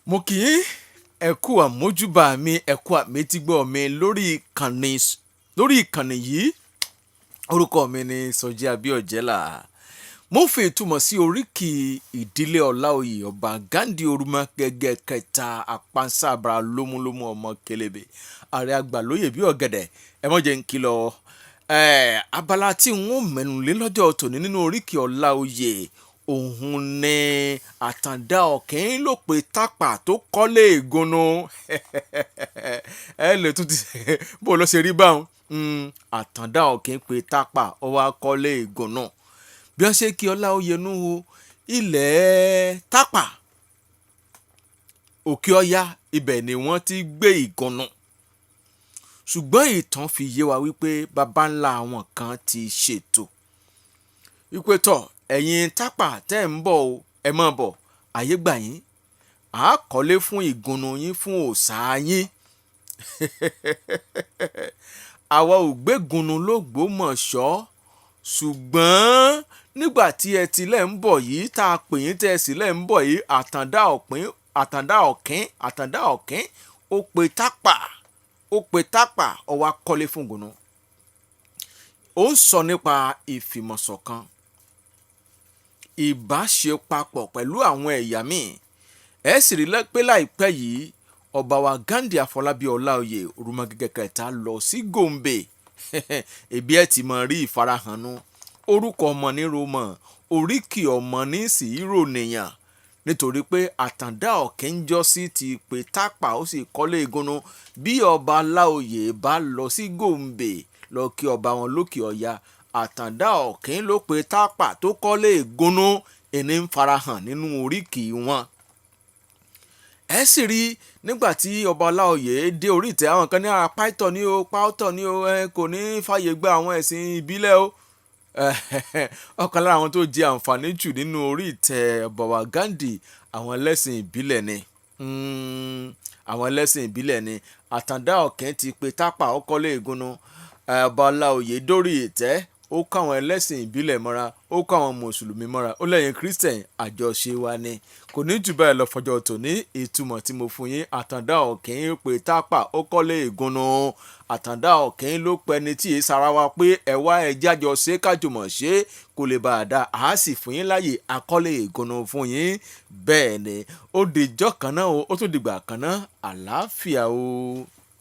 Mo kì í ẹ kú àmójúbà mi, ẹ kú àmétígbọ́ mi lórí ìkànnì yìí. Orúkọ mi ni Sọjí Abíọ́jẹ́là. Mo ń fi ìtumọ̀ sí oríkì ìdílé Ọláoyè, Ọba Ghandi Orúmọgẹ́gẹ́ kẹta, apánsábra lómúlómú, ọmọ kẹlẹ́bẹ̀, ààrẹ àgbàlóyè bí ọ̀gẹ̀dẹ̀. Ẹ mọ̀ jẹ́ ń kìlọ̀ ẹ̀. Abala tí n ó mẹ́nu lé lọ́jọ́ tòní nínú oríkì Ọláoyè òun ni Àtàndá Ọ̀kín ló pe Tápà tó kọ́lé ìgúnnu. Ẹ lè tún ti bó ló ṣe rí báwọn. Àtàndá Ọ̀kín pe Tápà, ó wá kọ́lé ìgúnnu. Bí wọ́n ṣe kí Ọláoyè nú o, ilẹ̀ Tápà, Òkè Ọya, ibẹ̀ ni wọ́n ti gbé ìgúnnu. Ṣùgbọ́n ìtàn fi yé wa wípé baba ńlá àwọn kan ti ṣètò wípé, tọ̀, ẹ̀yin Tápà tẹ́ ń bọ̀ o, ẹ máa bọ̀, àyè gbà yín, à á kọ́lé fún ìgúnnu yín, fún òòṣà yín. Àwa ò gbégúnnu lÓgbómọ̀ṣọ́, ṣùgbọ́n nígbà tí ẹ tilẹ̀ ń bọ̀ yìí, tá a pè yín, tẹ́ ẹ sì lẹ̀ ń bọ̀ yìí, Àtàndá Ọ̀pín, Àtàndá Ọ̀kín, Àtàndá Ọ̀kín ó pe Tápà, ó pe Tápà, ó wá kọ́lé fún ìgúnnu. Ó ń sọ nípa ìfìmọ̀ṣọ̀kan, ìbáṣepapọ̀ pẹ̀lú àwọn ẹ̀yà míì. Ẹ sì rí pé láìpẹ́ yìí, ọba wa Ghandi Àfọlábí Ọláoyè Orúmọgẹ́gẹ́ kẹta lọ sí Gombe. Ebi ẹ ti mọ rí ìfarahàn nu. Orúkọ ọmọ ní romọ, oríkì ọmọ ní sì í rònìyàn, nítorí pé Àtàndá Ọ̀kín ń jọ́sí ti pé Tápà, ó sì kọ́lé ìgúnnu. Bí ọba Ọláoyè bá lọ sí Gombe lọ kí ọba wọn lókè Ọya, Àtàndá Ọ̀kín ló pe Tápà tó kọ́lé ìgúnnu, ẹni ń farahàn nínú oríkì wọn. Ẹ sì rí nígbà tí ọba Ọláoyè dé orí ìtẹ́, àwọn kan ní pàìtọ́ ní o, pàìtọ́ ní o, ẹ kò ní fàyè gba àwọn ẹ̀sìn ìbílẹ̀ o. Ọ̀kan lára àwọn tó jẹ àǹfààní jù nínú orí ìtẹ́ ọba wa Ghandi, àwọn ẹlẹ́sìn ìbílẹ̀ ni, àwọn ẹlẹ́sìn ìbílẹ̀ ni. Àtàndá Ọ̀kín ti pe Tápà, ó kọ́lé ìgúnnu. Ọba Ọláoyè dórí ìtẹ́, ó kó àwọn ẹlẹ́sìn ìbílẹ̀ mọ́ra, ó kó àwọn mùsùlùmí mọ́ra, ó lẹ́yìn Christian, àjọṣe wa ni. Kò ní jù báyìí lọ fọjọ́ tòní. Ìtumọ̀ tí mo fún yín: Àtàndá Ọ̀kín pé Tápà, ó kọ́lé ìgúnnu. Àtàndá Ọ̀kín ló pẹni tí èé sara wa pé ẹ wá, ẹ jájọ ṣe, kájùmọ̀ ṣe, kò lè bá a dá a sì fún yín láàyè, akọ́lé ìgúnnu fún yín. Bẹ́ẹ̀ ni ó dijọ́ kan náà, ó tún dìgbà kan náà. Àlàáfíà o.